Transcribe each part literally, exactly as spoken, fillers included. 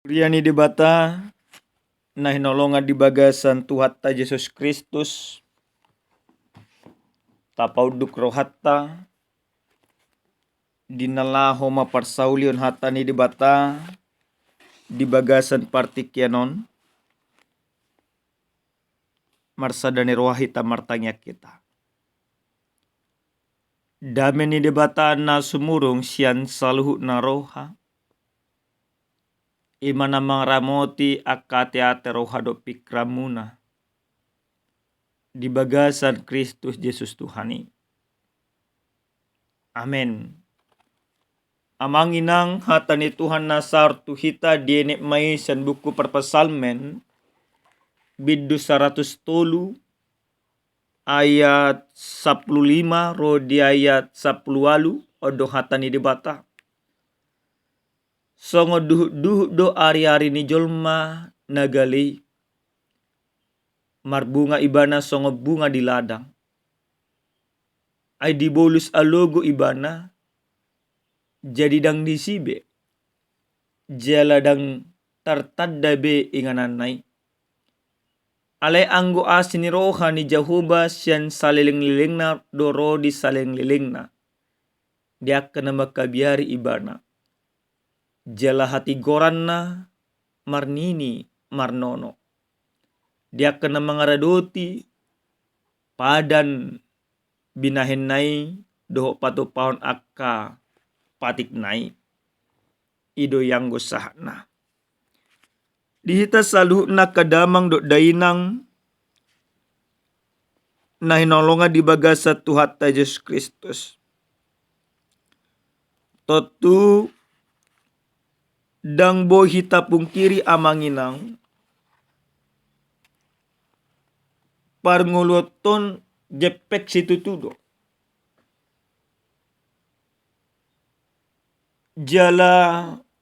Huria ni Debata na hinaholongan di bagasan Tuhanta Jesus Kristus, tapaunduk rohanta di na laho mamparsaulihon hata ni Debata di bagasan partingkian on. Marsada ni roha hita, martangiang hita. Dame ni Debata na sumurung sian saluhutna roha, i ma na mangaramoti angka ateate, roha dohot pingkiranmuna di bagasan Kristus Jesus Tuhan i. Amen. Amang inang, hata ni Tuhan na saor tu hita dienet ma i sian buku Parpsalmen, bindu saratus tolu, ayat sampulu lima ro di ayat sampulu ualu. On do hata ni Debata: Songon duhutduhut do ariari ni jolma na gale i. Marbunga ibana songon bunga di ladang. Ai dibolus alogo ibana, jadi ndang disi be, jala ndang tartanda be ingananna i. Alai anggo asi ni roha ni Jahowa sian salelenglelengna do ro di salelenglelengna. Ndang angka na mangkabiari ibana, jala hatigoranna marnini marnono. Ndang angka na mangaradoti padan binahenna i dohot patupaon angka patikna i. I do i anggo sahatna. Di hita saluhutna angka damang dohot dainang na hinaholongan di bagasan Tuhanta Jesus Kristus, tontu ndang boi hita pungkiri, amang inang, parngoluonta on gepek situtu do. Jala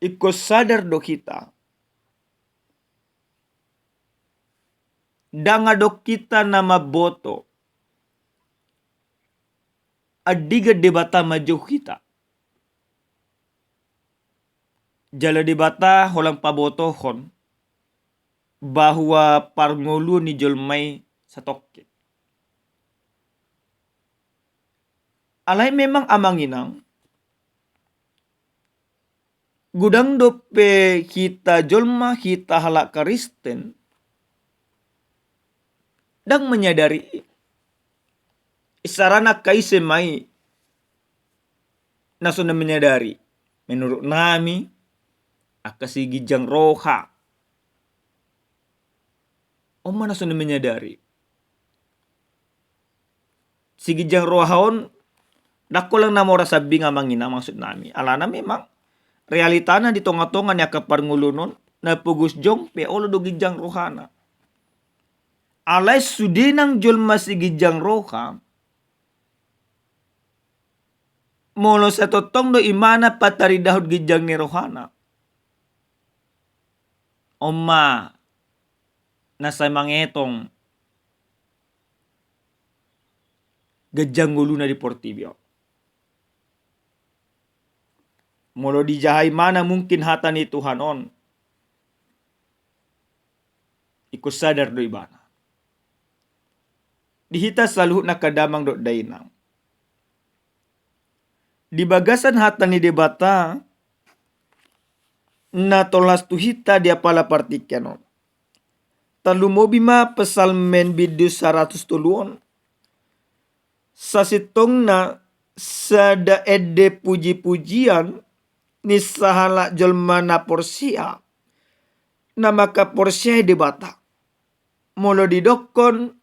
ingkon sadar do hita, ndang adong hita na mamboto andigan Debata manjou hita. Jala Debata holan pabotohon bahwa parngoluon ni jolma i satongkin. Alai memang, amang inang, godang dope hita jolma, hita halak Kristen, ndang menyadari i. Isarana angka ise ma i na so na menyadari? Menurut nami, angka siginjang roha. On ma na so na menyadari. Siginjang roha on ndang holan na mora sambing, amang inang, maksud nami. Alana memang realitana di tongatonga ni angka parngoluon on, na pogos jongjong pe olo do ginjang rohana. Alai sude nang jolma siginjang roha, molo sai tongtong do ibana pataridahon ginjang ni rohana, on ma na sai mangetong ganjang ngoluna di portibi on. Molo dijaha ibana mungkin hata ni Tuhan on, ingkon sadar do ibana. Di hita saluhutna angka damang dohot dainang, di bagasan hata ni Debata na tolhas tu hita di apala partingkian on, tarlumobi ma Psalmen bindu saratus tolu on. Sasintongna sada ende pujipujian ni sahalak jolma na porsea, na mangkaporseai Debata. Molo didokkon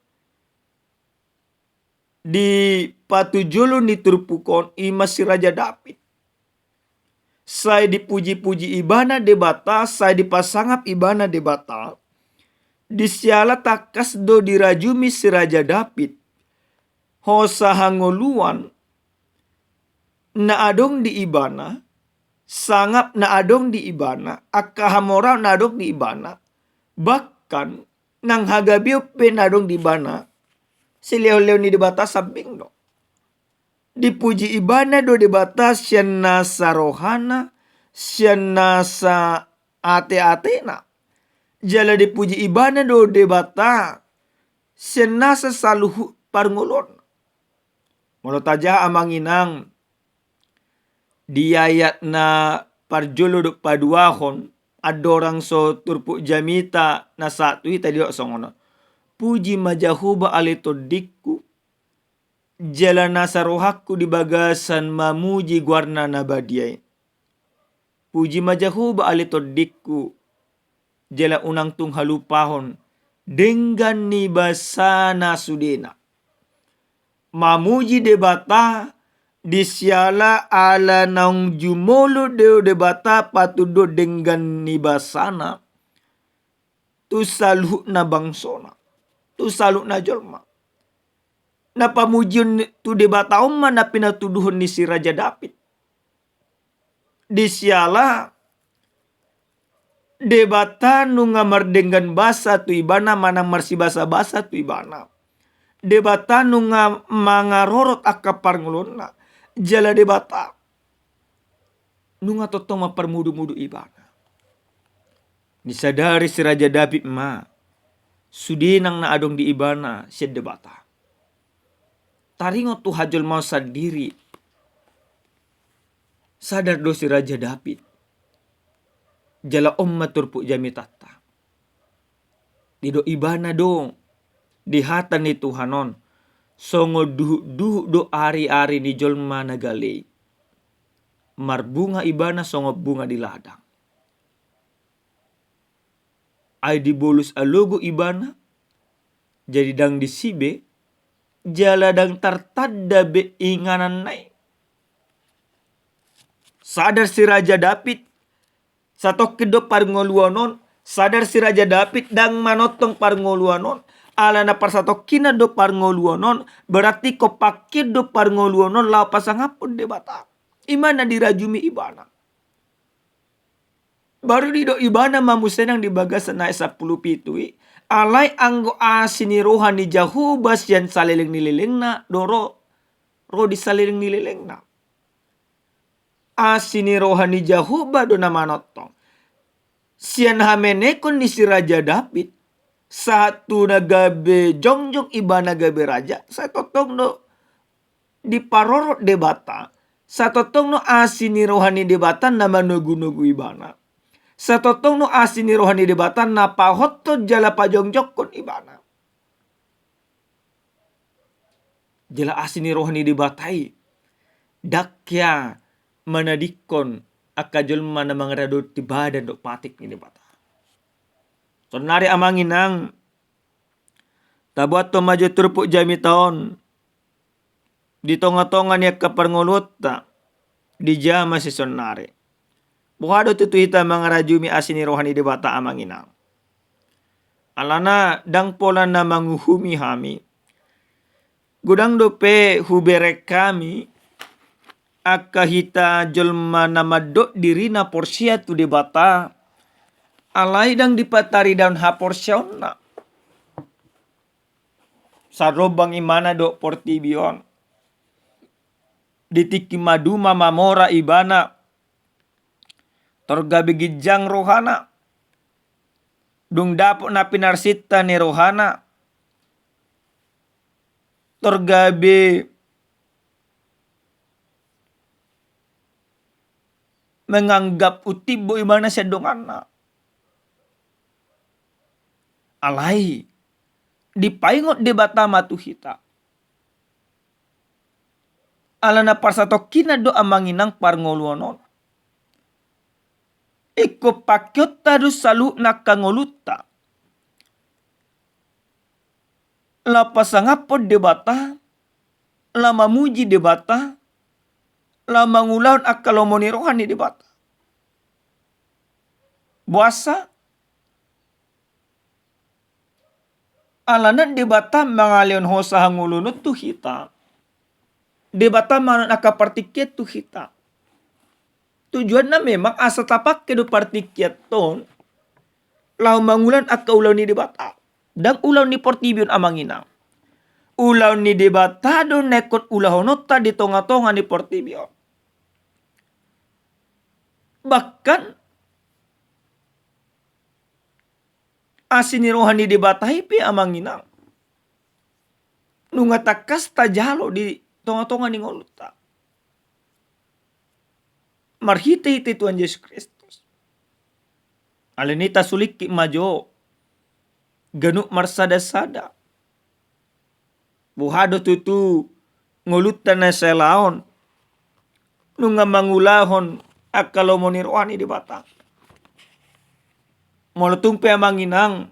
di patujolo ni turpuk on, i ma si Raja Daud. Sai dipujipuji ibana Debata, sai dipasangap ibana Debata. Di siala tangkas do dirajumi si Raja Daud hosa hangoluan na adong di ibana, sangap na adong di ibana, angka hamoraon na adong di ibana, bahkan nang hagabeon pe na adong di ibana, silehonlehon ni Debata sambing do. Dipuji ibana do Debata sian nasa rohana, sian nasa ate-atena. Jala dipuji ibana do Debata sian nasa saluhut parngoluonna. Molo tajaha amang inang, di ayat na parjolo dohot paduahon, andorang so turpuk jamita na sahat tu hita didok songon on: Puji ma Jahowa ale tondingku, jala nasa rohangku di bagasan mamuji goarna na badia i. Puji ma Jahowa ale tondingku, jala unang tung halupahon denggan ni basana sudena. Mamuji Debata di siala ala naung jumolo do Debata patuduhon denggan ni basana tu saluhutna bangsona, tu saluhutna jolma. Na pamujion tu Debata on ma na pinatuduhon ni si Raja Daud. Di siala Debata nunga mardenggan basa tu ibana manang marsibasa-basa tu ibana. Debata nunga mangarorot angka parngoluonna. Jala Debata nunga tongtong mamparmudu-mudu ibana. Disadari si Raja Daud ma sude nang na adong di ibana sian Debata. Taringot tu hajolmaon sandiri, sadar do si Raja Daud. Jala on ma turpuk jamitanta. Didok ibana do di hata ni Tuhan on, songon duhut-duhut do ari-ari ni jolma na gale i. Marbunga ibana songon bunga di ladang. Ai dibolus alogo ibana, jadi ndang disi be, jala ndang tartanda be ingananna i. Sadar si Raja Daud, satongkin do parngoluon on, sadar si Raja Daud ndang manongtong parngoluon on, alana parsatongkinan do parngoluon on, berarti ingkon pangkeon do parngoluon on laho pasangaphon Debata. I ma na dirajumi ibana. Baru didok ibana ma muse nang di bagasan ayat sampulu pitu i, alai anggo asi ni roha ni Jahowa sian saleleng ni lelengna do ro, ro di saleleng ni lelengna. Asi ni roha ni Jahowa do na manongtong. Sian hamenekon ni si Raja Daud, sahat tu na gabe jongjong ibana gabe raja, sai tongtong do diparorot Debata, sai tongtong do asi ni roha ni Debata na manogu-nogu ibana. Sai tongtong do asi ni roha ni Debata na pahothon jala pajongjongkon ibana. Jala asi ni roha ni Debata i ndang hea manadingkon angka jolma na mangaradoti badan dohot patik ni Debata. Saonnari amang inang, tabuathon ma jo turpuk jamita on di tonga-tonga ni angka parngoluonta di jaman sisaonnari. Boha do tutu hita mangarajumi asi ni roha ni Debata amang inang? Alana ndang pola na manguhumi hami. Godang dope hubereng hami angka hita jolma na mandok dirina porsea tu Debata, alai ndang dipataridahon haporseaonna. Sarrombang ibana dohot portibi on. Di tingki maduma mamora ibana, tor gabe ginjang rohana. Dung dapot na pinarsinta ni rohana, tor gabe menganggap untimbo ibana sian donganna. Alai dipaingot Debata ma tu hita. Alana parsatongkinan do amang inang parngoluon on. Ingkon pangkeonta do saluhutna angka ngolunta laho pasangaphon Debata, laho mamuji Debata, laho mangulahon angka lomo ni roha ni Debata. Boasa? Alana Debata mangalehon hosa hangoluan on tu hita. Debata mangalehon angka partingkian tu hita. Tujuanna memang asa tapangke do partingkianta on laho mangulahon angka ulaon ni Debata. Ndang ulaon ni portibi on amang inang. Ulaon ni Debata do na ingkon ulahononta di tonga-tonga ni portibi on. Bahkan Asi ni roha ni Debata i pe, amang inang, nunga tangkas tajalo di tonga-tonga ni ngolunta. Marhite-hite Tuhan Jesus Kristus. Alani i tasulingkit ma jo ganup marsada-sada. Boha do tutu ngolunta na siala on nunga mangulahon angka lomo ni roha ni Debata. Molo tung pe, amang inang,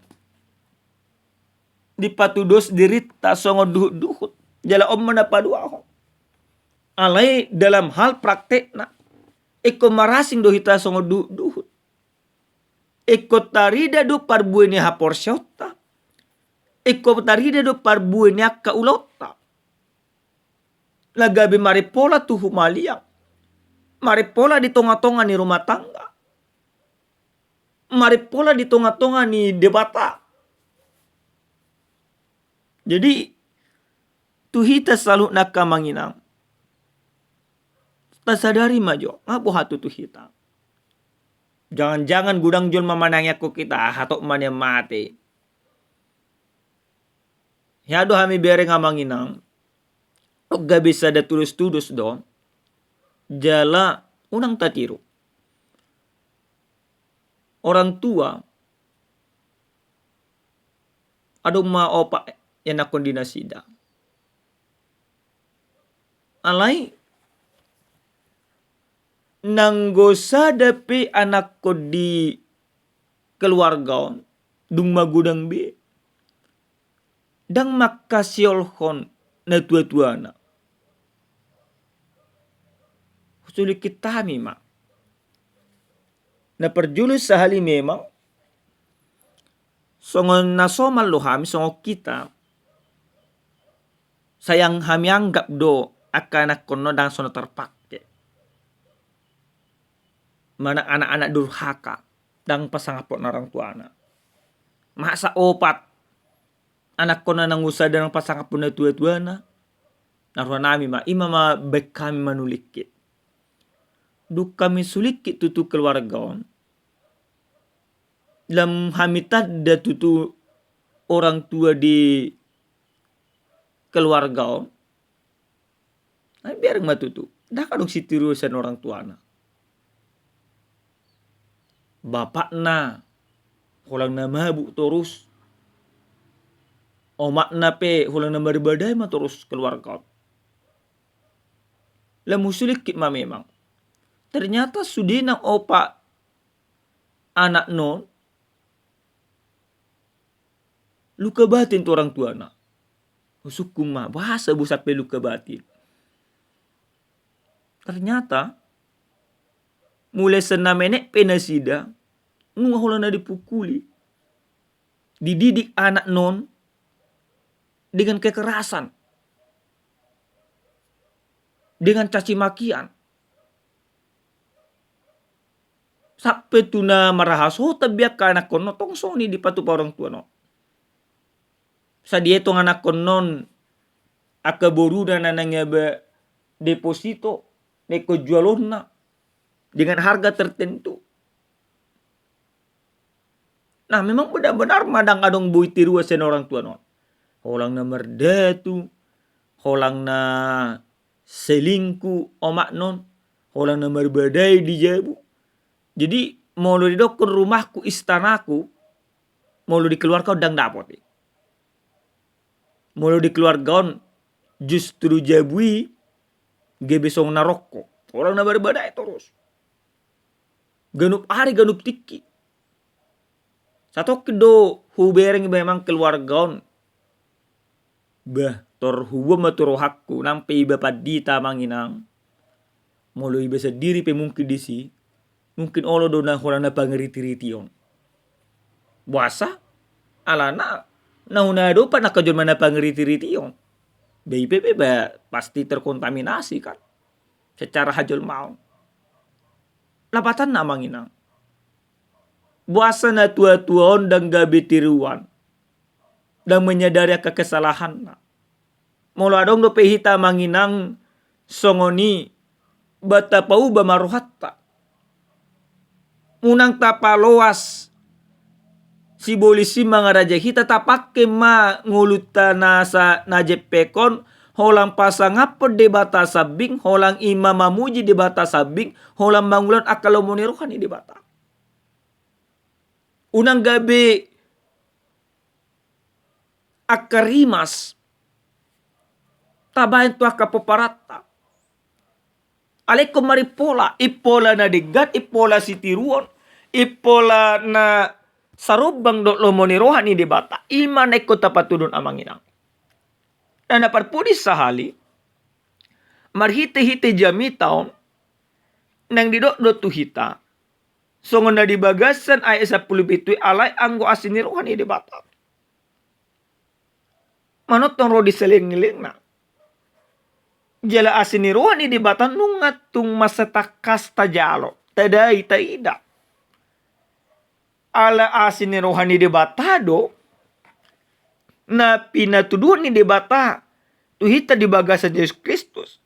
dipatudos dirinta songon duhut-duhut, jala on ma na paduahon. Alai dalam hal praktekna, ingkon marasing do hita songon duhut-duhut. Ingkon tarida do parbue ni haporseaonta. Ingkon tarida do parbue ni angka ulaonta. Na gabe marimpola tu humaliang. Marimpola di tonga-tonga ni rumah tangga. Marimpola di tonga-tonga ni Debata. Jadi, tu hita saluhutna, amang inang, tasadari ma jo, nga boha tutu hita. Jangan-jangan godang jolma manangiangkon hita, hatop ma nian mate. Hea do hami bereng, amang inang, on gabe sada tudos-tudos do, jala unang tatiru. Orang tua, adong ma opat ianakhon di nasida. Alai nanggo sada pe anakhon di keluarga on, dung magodang be, ndang mangkasiolhon natua-tuana. Husulingkit hami ma. Na parjolo sahali memang, songon na somal do hami, songon hita, sai hami anggap do angka anakhon on ndang so na tarpake. Manang anak-anak durhaka, ndang pasangaphon orang tuana. Masa opat anakhonna nanggo sada ndang pasangaphon natua-tuana? Na rohanami ma, i ma mambaen hami manulingkit. Dung hami sulingkit tutu keluarga on, lam hami tanda tutu orang tua di keluarga on, ai bereng ma tutu, ndang adong sitiruon sian orang tuana. Bapakna holan na mabuk torus, omakna pe holan na marbadai ma torus keluarga on. Lam husulingkit ma memang. Ternyata sude nang opat anakna on luka batin tu orang tuana. Husungkun ma, boasa boi sampe luka batin? Ternyata mulai sian na menek pe nasida, nunga holan na dipukuli, dididik anakna on dengan kekerasan, dengan caci makian. Sampe tu na marhasohotan be angka anakhonna, tong songon i dipatupa orang tuana on. Sadia tong anakhonna on angka boruna na naeng ba deposito, na ingkon jualonna dengan harga tertentu. Nah, memang benar-benar ma ndang adong boi tiruon sian orang tuana on. Holan na mardatu, holan na selingkuh omakna on, holan na marbadai di jabu. Jadi, molo didokkon rumahku istanaku, molo di keluarga on ndang dapot i. Molo di keluarga on justru jabu i gabe songon na rongko. Holan na marbadai torus. Ganup ari, ganup tingki. Satongkin do hubereng memang keluarga on. Bah, tor huboan ma tu rohangku, nang pe iba pandita, amang inang, molo iba sandiri pe mungkin disi, mungkin olo do na holan na pangariti-rition. Boasa? Alana na huna do pe angka jolma na pangariti-rition. Ba i pe, ba pasti terkontaminasi kan secara hajolmaon. Lapatanna, amang inang, boasa natua-tua on ndang gabe tiruan, ndang menyadari angka kesalahanna. Molo adong dope hita, amang inang, songon i, ba tapauba ma rohanta. Unang tapaloas sibolis i mangaraja hita, tapangke ma ngolunta nasa na jempek on, holan pasangaphon Debata sambing, holan i ma mamuji Debata sambing, holan mangulahon angka lomo ni roha ni Debata. Unang gabe angka rimas tabaen tu angka pomparanta. Alai ingkon marimpola, impola na denggan, impola sitiruon, impola na sarombang dohot lomo ni roha ni Debata, i ma na ingkon tapatuduhon amang inang. Na, na parpudi sahali, marhite-hite jamita on, naeng didok do tu hita, songon na di bagasan ayat sampulu pitu i, alai anggo asi ni roha ni Debata manongtong ro di salelenglelengna. Jala asi ni roha ni Debata nunga tung mansai tangkas tajalo, tadai, taida. Ala asi ni roha ni Debata do na pinatuduhon ni Debata tu hita di bagasan Jesus Kristus.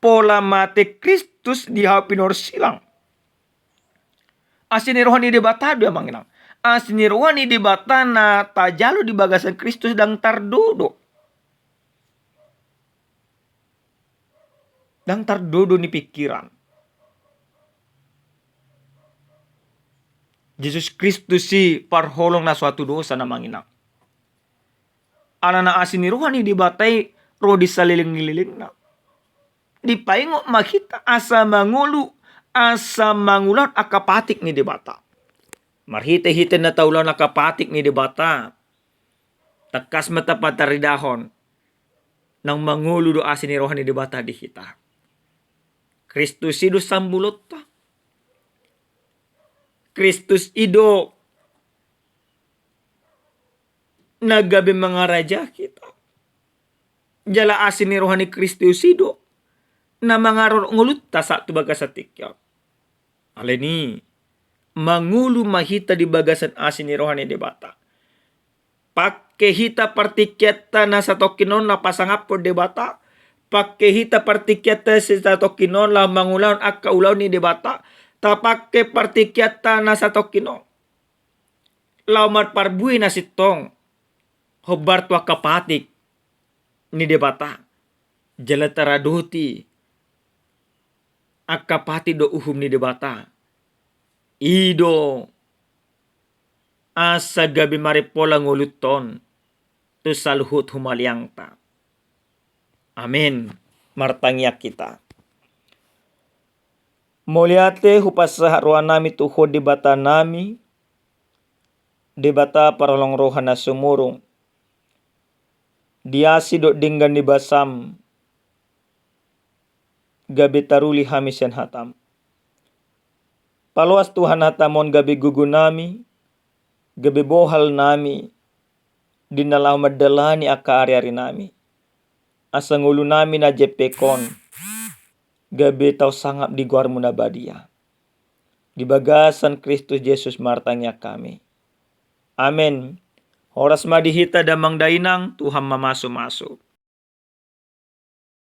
Pola mate Kristus di hau pinarsilang. Asi ni roha ni Debata do, amang inang. Asi ni roha ni Debata na tajalo di bagasan Kristus ndang tardodo. Ndang tardodo ni pingkiran. Jesus Kristus i parholong na so hatudosan, amang inang. Alana asi ni roha ni Debata i ro di salelenglelengna. Dipaingot ma hita asa mangolu, asa mangulahon angka patik ni Debata. Marhite-hite na taulahon angka patik ni Debata, tangkas ma tapataridahon naung mangolu do asi ni roha ni Debata di hita. Kristus i do sambulonta. Kristus i do na gabe mangaraja hita. Jala asi ni roha ni Kristus i do na mangarorot ngolunta sahat tu bagasan tingki on. Alani, mangolu ma hita di bagasan asi ni roha ni Debata. Pangke hita partingkianta na satongkin on na pasangaphon Debata. Pangke hita partingkianta na satongkin on laho mangulahon angka ulaon ni Debata. Tapangke partingkianta na satongkin on laho marparbue na sintong hombar tu angka patik ni Debata. Jala taradoti angka patik dohot uhum ni Debata. I do asa gabe marimpola ngolunta on tu saluhut humaliangta. Amen. Martangiang hita. Mauliate hupasahat rohanami tu Ho Debatanami, Debata parholong roha na sumurung. Di asi dohot denggan ni basam gabe taruli hami sian hatam. Paloas Tuhan hatam on gabe gogonami, gabe bohalnami di na laho mandalani angka ari-arinami. Asa ngolunami na jempek on gabe tau sangap di goarmu na badia. Di bagasan Kristus Jesus martangiang hami. Amen. Horas ma di hita damang dainang, Tuhan mamasu-masu.